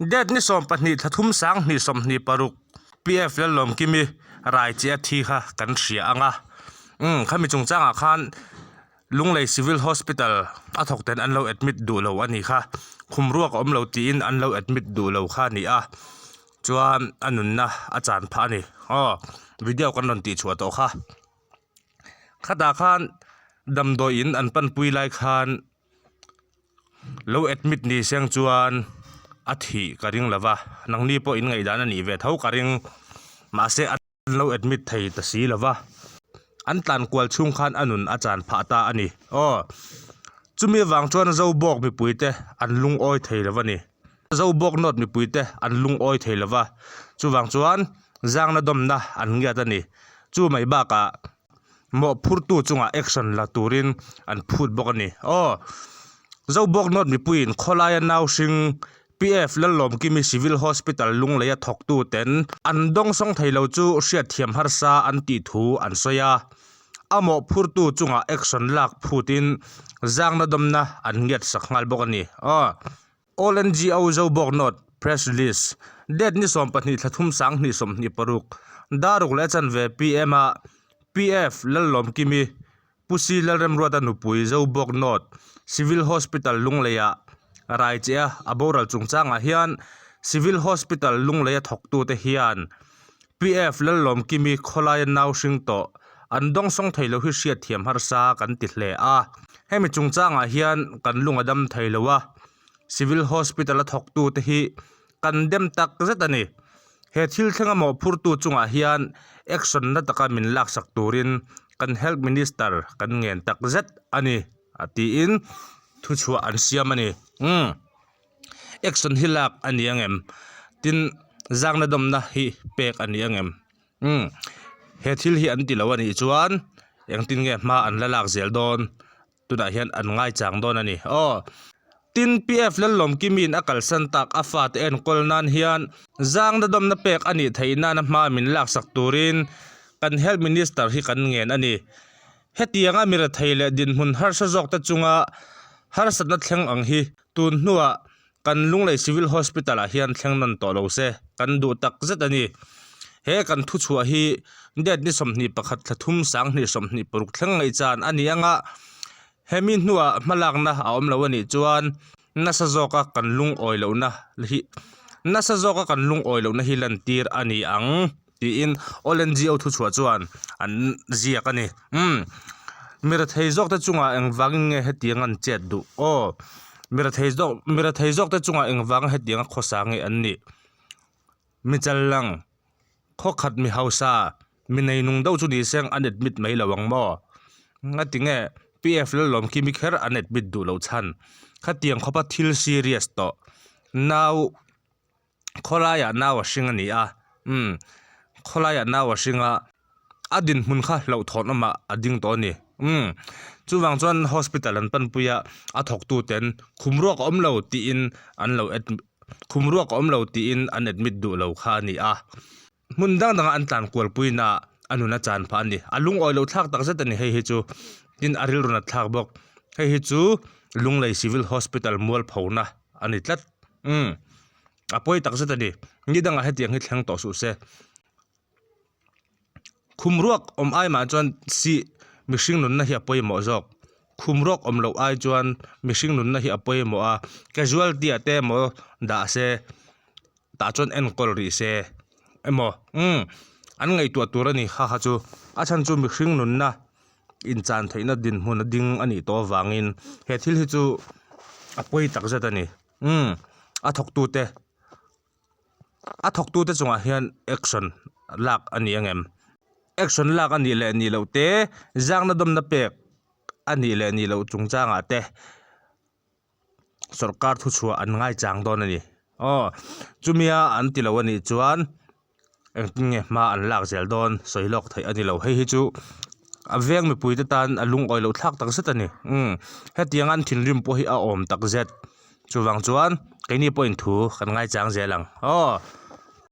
Date ni 12 thla thum sang hnih 26 PF Lallawmkimi rai che a thi kha kan hria ang a. Umm khami chungchangah khan Lunglei Civil Hospital a thawk ten an lo admit duh lo a nih kha. Khum ruak a awm lo tiin an lo admit duh lo kha a ni a. Chuan a nunna a chan phah a ni. Aw video kan rawn tih chhuah tawh kha. Khatah khan damdawi in an panpui lai khan lo admit ni seng chuan a thih ka ring lo va nangni pawh in ngaihdan a nih ve tho ka ring mahse an lo admit thei ta si lo va an tlan kual chhung khan a nun a chan phah ta a ni aw chumi avang chuan Zobawk mipui te an lungawi thei lo a ni. Zobawk nawt mipuite an lungawi thei lo va, chuvang chuan zangna dawmna an ngiat a ni. Chu mai bakah mawhphurtu chungah action la turin an phut bawk a ni. Aw! Zobawk nawt mipuiin khawlaia nau hring PF Lallawmkimi Civil Hospital Lungleia thawktu ten an dawngsawng thei lo chu hriatthiam harsa an tih thu an sawi a. A mawhphurtu chungah action lak phutin zangna dawmna an ngiat sak nghal bawk a ni. Aw! All NGO Zobawk Note, Press Release, Date ni 12 thla thum sang hnih 26, Daruk leh chanve PM a PF Lallawmkimi, Pu Si Lalremruata nupui Zobawk Note, Civil Hospital Lungleia rai che a a boral chungchangah hian Civil Hospital Lungleia thawktute hian PF Lallawmkimi khawlaia nau hring tawh an dawngsawng thei lo hi hriatthiam harsa kan ti hle a. Hemi chungchangah hian kan lung a dam thei lo a, Civil Hospital a thawktute hi kan dem tak zet a ni. He thil thlenga mawhphurtu chungah hian action na taka min laksak turin kan Health Minister kan ngen tak zet a ni, tiin thuchhuah an siam a ni. Umm. Action hi lak a ni ang em? Tin, zangna dawmna hi pek a ni ang em? Umm, he thil hi an ti lo a nih chuan engtin nge hma an la lak zel dawn? Tunah hian an ngaichang dawn a ni. Aw, tin PF Lallawmkimi'n a kalsan tak a fate enkawl nan hian zangna dawmna pek a nih theih nana hma min laksak turin kan Health Minister hi kan ngen a ni. Hetianga mi rethei leh dinhmun harsa zawkte chunga harsatna thleng ang hi Tun hnuah kan Lunglei Civil Hospital ah hian thleng nawn tawh lo se kan duh tak zet a ni. He kan thuchhuah hi date ni 21 thla thum sang hnih 26 thleng ngaih chan a ni anga hemi hnuah hmalakna a awm lo a nih chuan nasa zawka kan lungawi lohna hi nasa zawka kan lungawi lohna hi lantir a ni ang. Tiin All NGO thuchhuah chuan an ziak a ni. Umm. Mi rethei zawk te chungah engvangin nge hetiang an chet duh? Aw. Mi rethei zawk mi rethei zawk te chungah engvanga hetianga khawsa nge an nih? Mi challang, khawkhat mi hausa, mi neinung deuh chu ni seng an admit mai lo ang maw? Ngati nge PF Lallawmkimi kher an admit duh loh chhan? Khatiang khawpa thil serious tawh nau Khawlaiah nau a hring a ni a, umm khawlaiah nau a hring a, a dinhmun kha hlauhthawn awmah a ding tawh a ni, umm chuvang chuan hospital an panpui a, a thawktu ten khum ruak a awm lo tiin an lo admit khum ruak a awm lo tiin an admit duh lo kha a ni a, hmun dang dangah an tlan kual puina a nun a chan phah a ni, a lungawi loh thlak tak zet a ni hei hi chu, tin a rilru nat thlak bawk, hei hi chu Lunglei Civil Hospital mualphona a ni tlat. Umm a pawi tak zet a ni. Ni dangah hetiang hi thleng tawh suh se. Khum ruak awm ai mah chuan si mihring nunna hi a pawimawh zawk. Khum ruak awm loh ai chuan mihring nunna hi a pawimawh a, casualty ah te emaw dah se tah chuan enkawl rih se emaw umm an ngaihtuah tur a ni kha kha chu. A chhan chu mihring nunna inchan theihna dinhmun a ding a nih tawh avangin he thil hi chu a pawi tak zet a ni. Umm a thawktute a thawktute chungah hian action lak a ni ang em? Action lak a nih leh nih loh te, zangna dawmna pek a nih leh nih loh chungchangah te sawrkar thuchhuah an ngaichang dawn a ni. Aw chumia an ti lo a nih chuan Engtin nge hma an lak zel dawn sawi lawk theih a ni lo. Hei hi chu a veng mipuite tan a lungawi loh thlak tak zet a ni. Umm hetianga an thinrim pawh hi a awm tak zet. Chuvang chuan keini pawhin thu kan ngaichang zel ang. Aw.